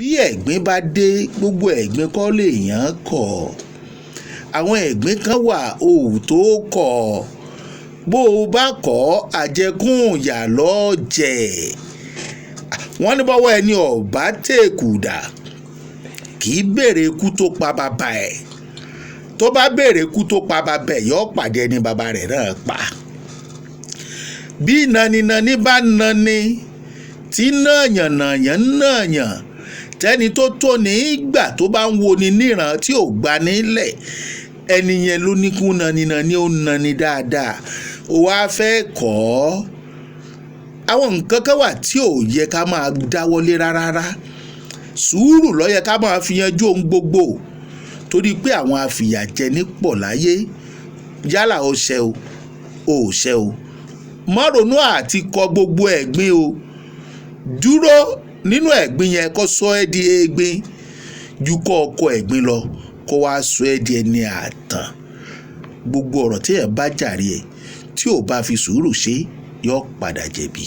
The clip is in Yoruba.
Bí ẹ̀gbin bá dé, gbogbo ẹ̀gbin kọ́ lèèyàn kọ̀. Àwọn ẹ̀gbin kan wà ò tó kọ̀. Bó o bá kọ́, àjẹkún ìyà lọ́ọ́ jẹ. Wọ́n ní bọ́wọ́ ẹni ọ̀bá tèkù dà kì í béèrè ikú tó pa bàbá ẹ̀. Tó bá béèrè ikú tó pa bàbá ẹ̀, yóò pàdé ẹni bàbá rẹ̀ náà pa. Bí naninani bá nani tí nàyànnàyàn nàyàn, tẹ́ni tó tó ní ìgbà tó bá ń woni níran tí ò gba nílẹ̀, ẹni yẹn ló ní kú naninani ó nani dáadáa. Ó wáá fẹ́ kọ́ ọ́. Àwọn nǹkan kan wà tí ò yẹ ká máa dáwọ́lé rárá. Sùúrù ló yẹ ká máa fi yanjú ohun gbogbo, torí pé àwọn afìyàjẹni pọ̀ láyé. Yálà o ṣẹ̀ o, o ò ṣẹ̀ o, má ronú àti kọ gbogbo ẹ̀gbin o. Dúró nínú ẹ̀gbin yẹn kó sọ ẹ́ di egbin ju kó kọ ẹ̀gbin lọ kó wá sọ ẹ́ di ẹni ààtàn. Gbogbo ọ̀rọ̀ tí ẹ̀ bá jàre ẹ̀ tí ò bá fi sùúrù ṣe, yóò padà jẹ̀bi.